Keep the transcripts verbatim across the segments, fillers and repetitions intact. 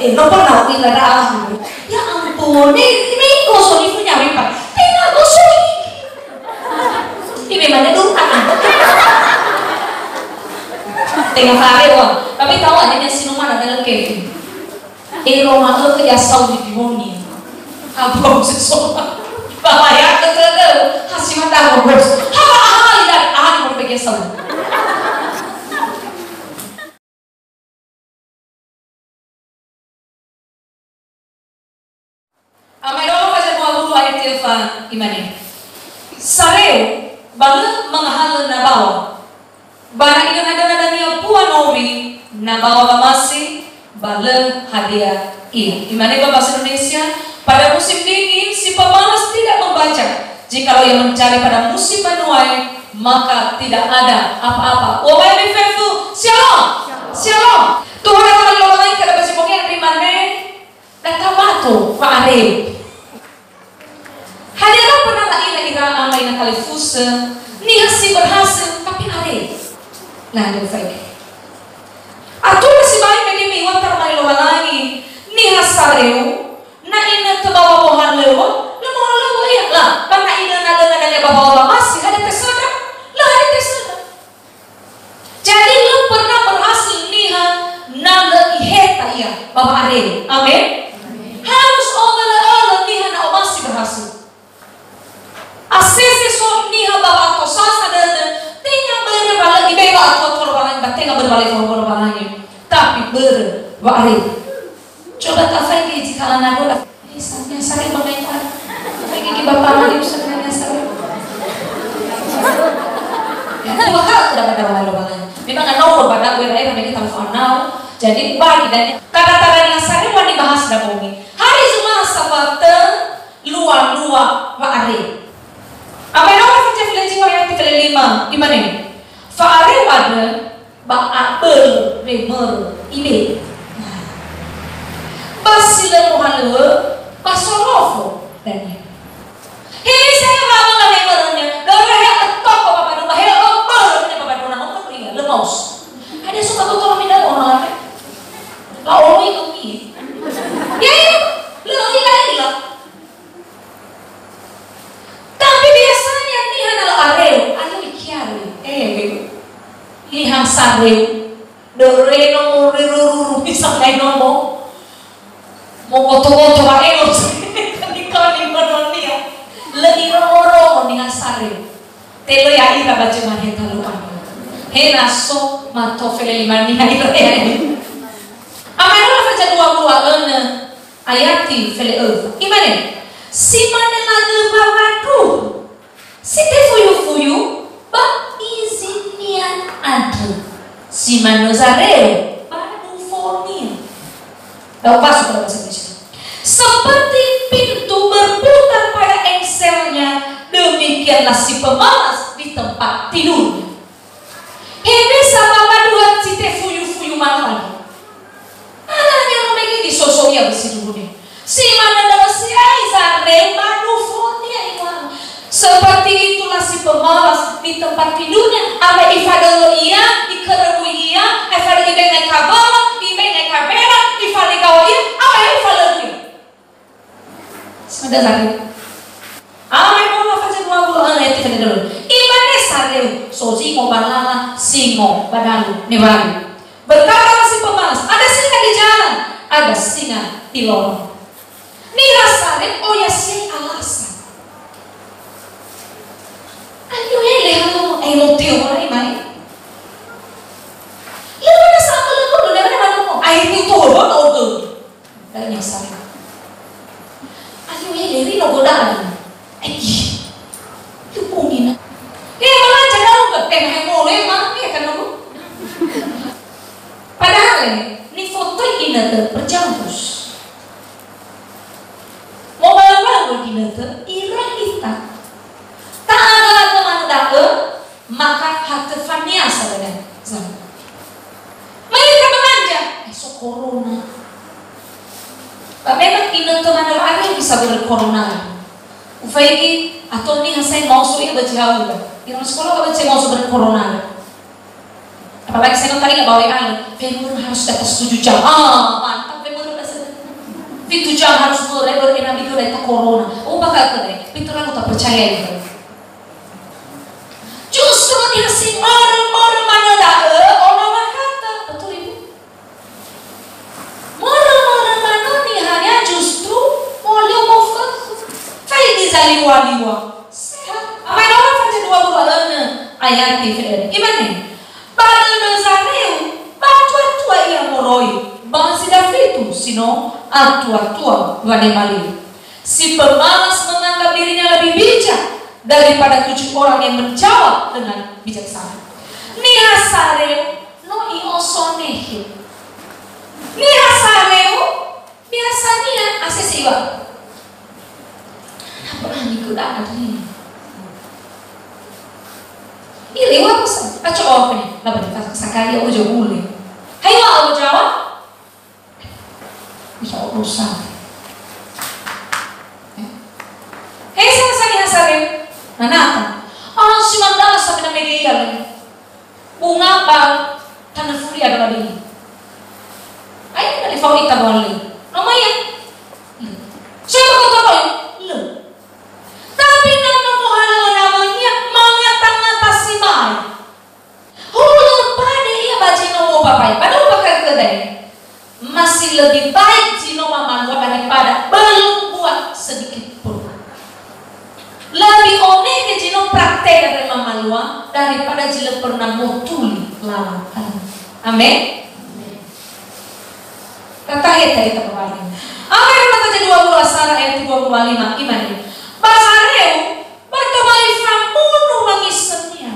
Eh, no pernah ira da'a. Ya ampun, ini, ini gosok ini punya apa? Tidak gosok ini. Ini mana lu? Tengah hari, wah. Tapi tahu aja dia sinuman ada lagi. Ero ma'ökhö ya sauri biwoni. Abang sesuatu. Bahaya ke teu. Hasi mata bos. Haba ahali dan ahali mau pegia sauri. Ama Ero faza dua wulu ayat öfa imane. Sareu, ba lö mangahalö nabawa. Ba na idöna-döna dania bua nowi, nabawa wamasi, ba lö hadia ia. Imane ba bahasa Indonesia, pada musim dingin, si pemalas tidak membaca. Jikalau ia mencari pada musim menuai, maka tidak ada apa-apa. Wamae fefu, shalom! Shalom! Tuhan datang dari Lowalangi kada basi bongi, imane, data bato, fa'areu. Hadia pernah la'ila ira ama ina talifusö, niha si berhasil, tapi areu? Nah, ada faedah. Atuna sibai mege miŵa'ö taromali Lowalangi, niha sareu, na inötö bawa wohalöŵö, lö mohalöŵö ia, la, ba na idöna-döna dania ba bawa wamasi, hadia tesöndra? Lö hadia tesöndra. Jadi, lö pernah berhasil niha na lö iheta ia ba wa'areu. Amin. Harus ö'ölö-ö'ölö niha na omasi berhasil. Asese so niha ba wa'atosasa dödö, tenga börö wa lö ibe'e wa'atua-tua Lowalangi, ba tenga börö wa lö ifahuhuo Lowalangi, tapi börö wa'areu. Coba tafaigi zi kala nago la. Eh, sa-, ya, sareu ba mai ta. Faigi bapa mali usah kena nyasar. Ya, itu bakal tidak ada orang lain. Memang ada orang pada gue era-era mereka tahu fanau. Jadi, bagi dan tara-tara yang sareu wani bahas da bongi. Hari Jumat sabat lua-lua wa'areu. Ama Ero faza fele zi wulu ayat fele lima. Imane. Fa'areu andrö ba abölö wemörö ibe'e. Ba si lö mohalöŵö, ba sorofo dania. He, saya ba abölö wemörönia, lö he toko ba badö, ba he abölö ba badö, na hono ria, lö maos. Hadia so ba toko mina ono lame. Ba ono itu mi. Ya, ya, lö ila-ila. Tapi biasanya niha na lö areu, areu ikiaru. Eh, niha sareu. Dörö no moruru-ruru bisa ngai nomo. Mogoto-goto wa'elo. Kani-kani mononia. Lö irongo-rongo niha sareu. Telö ya'ira ba jemahe talu ama. He na so mato fele lima niha ira ya'ira. Ama Ero faza dua wulu önö. Ayati fele öfa. Imane, si mane lagö wawadu, si tefuyu-fuyu, ba izinia andrö, si manö zareu, ba dufonia. Da'a ubasu kalau bahasa Indonesia. Seperti pintu berputar pada engselnya, demikianlah si pemalas di tempat tidurnya. Hewisa ba wadu si tefuyu-fuyu manö. Ala nyamumege di soso ia besi duhune. Si manö da'ö siai zareu ba dufonia imanö. Seperti itulah si pemalas di tempat tidurnya, ama ifadöhö ia, iköröbui ia, ifadöhö ibengai kaböla, ibengai kabera, ifaligao ia, ama ifalöbui. Sebentar, satu. Ama Ero faza dua wulu önö ayat fele dua. Imane sareu, so zingo ba lala, singo ba dalu, niŵa'ö. Berkatalah si pemalas, ada singa di jalan, ada singa di lorong. Niha sareu oya siai alasan. Alio ele halo, eh, moteo mulai mai. Lewat sama lewat, lewat mana mau? Air itu turun, turun. Da'ö nyasar. Ayo, eh, Leri, no goda, aduh. Eh, ih. Lu pungina. Eh, malah jangan lu ke, eh, hai mole, emang, eh, kan lu. Padahal, eh, nifotoi inötö perjangkus. Mau bala-bala inötö, ira ita. Ta'aga-aga manö da'ö, Maka hatö faniasa dania. Zam. Mai ita belanja. Eh, so corona. Ba memang inötö manö wa'areu bisa börö corona. Ufaigi, ato niha sai maoso ia ba zi haula. Ira sekolah ba zi maoso börö corona. Apalagi saya tadi nggak bawa air. Femur harus di atas tujuh jam. Ah, mantap femur. Fitu jam harus börö, börö ena'ö migöna ita corona. Oh, bakha khöda, fitu ragu ta percaya itu. Justru niha si mörö-mörö manö da'ö, ono wakhötö. Betul, Ibu? Mörö-mörö manö nihania justru mohalöŵö mofökhö. Faigi zaliŵa-liŵa. Sehat. Amai Nora faca dua puluh enam ayat T V R. Imane, ba dödö zareu, ba tua-tua ia moroi, ba si dafitu si no atua-tua wanema li. Si pemalas menganggap dirinya lebih bijak daripada tujuh orang yang menjawab dengan bijaksana. Niha sareu no i'osonehe. Niha sareu biasania asese iwa. Apa niku da adri? Iri wa sa, aco apa ni? Laba di sakali aku jauh boleh. Hai wa aku jawab. Bisa urusan. Eh? Hei, sama-sama hasare. Nanata. Oh, si mandala sampai na mege ia le. Bunga ba tanö furi ada lagi. Ayo, dari fau ita bawali. Namanya? Le. Saya bakal tahu ya? Le. Tapi nama mohalöŵö namanya mangata-ngata sibai. Hulö pade ia ba zi no mobabai, padahal bakha khöda. Masih lebih baik zi no mamalua daripada belum buat sedikit pun. Lebih onege zi no praktek daripada mamalua daripada zi lö pernah motuli lawan. Amin. Tataheta ita kembali. Apa yang kata dua puluh asara ayat dua puluh lima, imane. Ba zareu, ba tobali famunu wangisönia.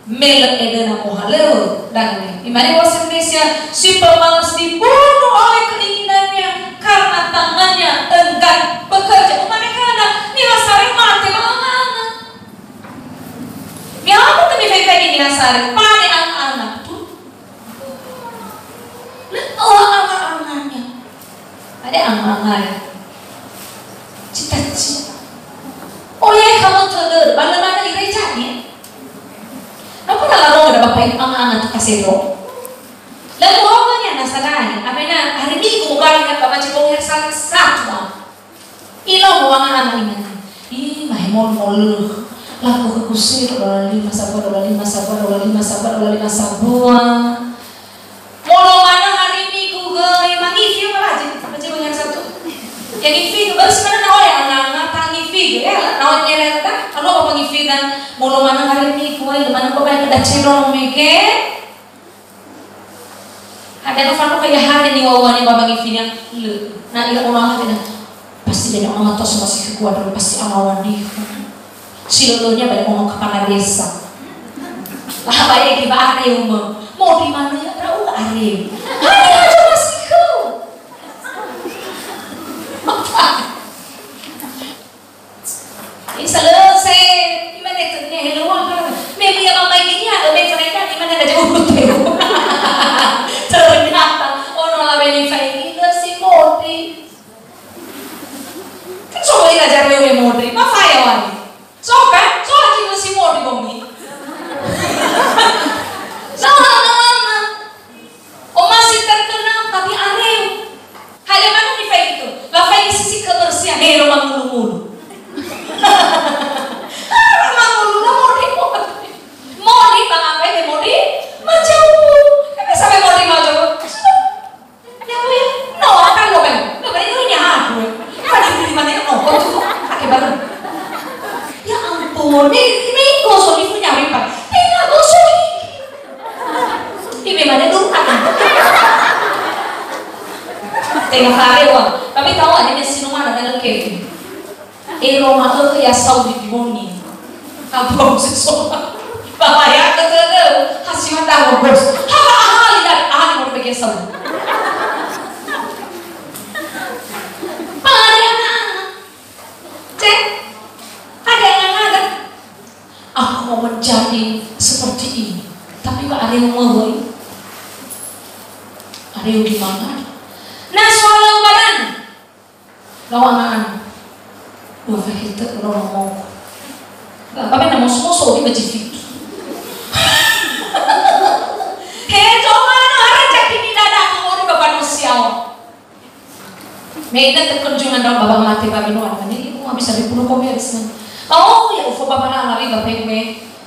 Me lö edöna mohalöŵö, danö. Imane bahasa Indonesia, si pemalas dibunuh oleh keinginannya karena tangannya enggan bekerja. Umane khöda, niha sareu mate ba anga-anga. Mihaogö tömi faigi niha sareu, pade anga-anga. Betul? Lö tola anga-anganya. Ada anga-anga ya. Cita-cita. Oh ya, kamu teler. Bala-bala ireja ya. Apa na laro ada bapak ibu anga-anga tu kasero? Lalu awalnya nasa dai. Amena hari Minggu mungkin kan bapak cibong yang salah satu. Ilo muanga ana imane. Ih, mahemol-mol. Laku ke kusir, dola lima sabua, dola lima sabua, dola lima sabua, dola lima sabua. Molo manö hari Minggu göi mangifi apa lagi? Apa sih yang satu? Yang ngifi, baru sebenarnya nawa ya, na, na, ta ngifi, ya, nawa nyereta, anu apa ngifi dan molo manö hari Minggu, ya, mana kok banyak ada cendol mege? Ada no fano kaya hade ni wawane ba bangi finia, le. Na ira ono hade na. Pasti banyak orang tua sama si kekuatan, pasti amawan di. Si lolonya banyak orang kepala desa. Lah, baik, di ba are uma. Mau di mana ya? Tahu are. Hade aja masih kau. Isa lö se, imane tö ne helöŵa. Me ia mamaigi ia, me ferenda, imane na jauh teu. Ternyata, ono lawe nifaigi lö si modi. Kan so ira jari me modi, ma faya wali. So kan, so lagi lö si modi bomi. So, lama-lama. Oh, masih terkenal, tapi areu. Hale manö nifaigi tö. Lafaigi sisi kebersihan, he, ro mangulu-ngulu. Ro mangulu, ro modi, modi. Modi, ba apa ini modi? Majauhu. Kan bisa me modi majauhu. Sudah. Ya, Bu, ya. No, akan lo kan. Lo kan itu nyaha, Bu. Kan di mana no, kok tuh pakai barang. Ya ampun, ini, ini gosok, ini punya apa? Ini gosok. Ibe mane duka. Tenga fare wa. Tapi tahu aja dia sinuma ada dalam kevin. Ero ma'ökhö ya sauri boni. Abang sesoa. Bapak ya, betul. Hasil mata bos. Haba ahali dan ahali mau pakai sauri. Pengadilan anak. Cek. Ada yang ada. Aku mau menjadi seperti ini. Tapi ba areu mawöi. Areu di mana? Na soal badan. Lawan an. Dua fakir te lo ngomong. Ba, ba, na mos-mos, oh, di baji fit. He, coba, no, ara cakini dada, ngomong di bapak nusiau. Me ina tekunjungan daun baba mate ba binoa, mane, "Ibu, habis dari puluh kopi habis." Ba, oh, ya, ufo baba lala, riba pe me.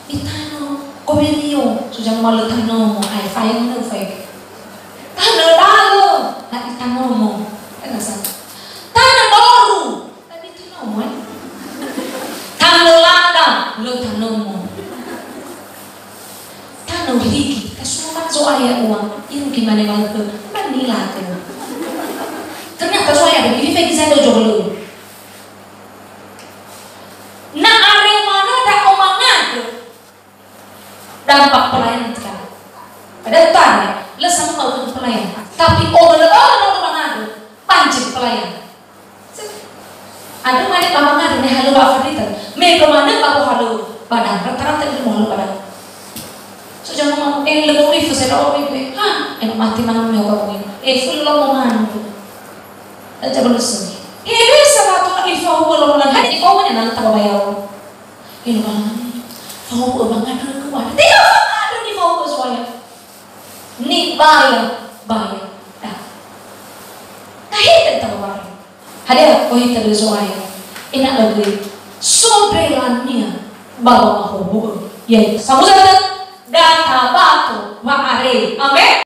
Itano, kopi rio, sujang malu tano mo, ai, fayang na ufai. Tanö dalö, na itanomo. Kan nasa. Tanö doru, na itanomo, eh. Tanö lada, lö tanomo. Tanö rigi, kasuma Zo'aya ua, irugi mane malökö, mane nilate. Ternyata Zo'aya, ini fegi saya dojo belum. Na are manö ndra'o mangandrö, dampak pelayanan kita. Ada utara, lö sama mau pelayan. Tapi orang-orang orang mangandrö, banjir pelayan. Ada mana ba mangandrö, me halö ba Afrika. Me ba mana ba halö badan, rata-rata itu halö badan. So jangan mau, eh, lebih ribu saya dapat ribu, ha, eh, mati mana me apa mungkin. Eh, full lo mau mana tu. Aja belum sih. Eh, bisa lah tu lagi faham belum lah. Hai, di faham ni nanti tak bayar. Ino banani, fahowu'ö wangandrö khöu. Tenga fangandrö nifahuwu'ö Zo'aya. Nibaya-baya. Nah. Tahede ita wawari. Hadia, oh, ita döi Zo'aya. Ena'ö göi so mbelania ba wamahowu'ö. Yaitu samuza dödö, databato wa'arei. Amen.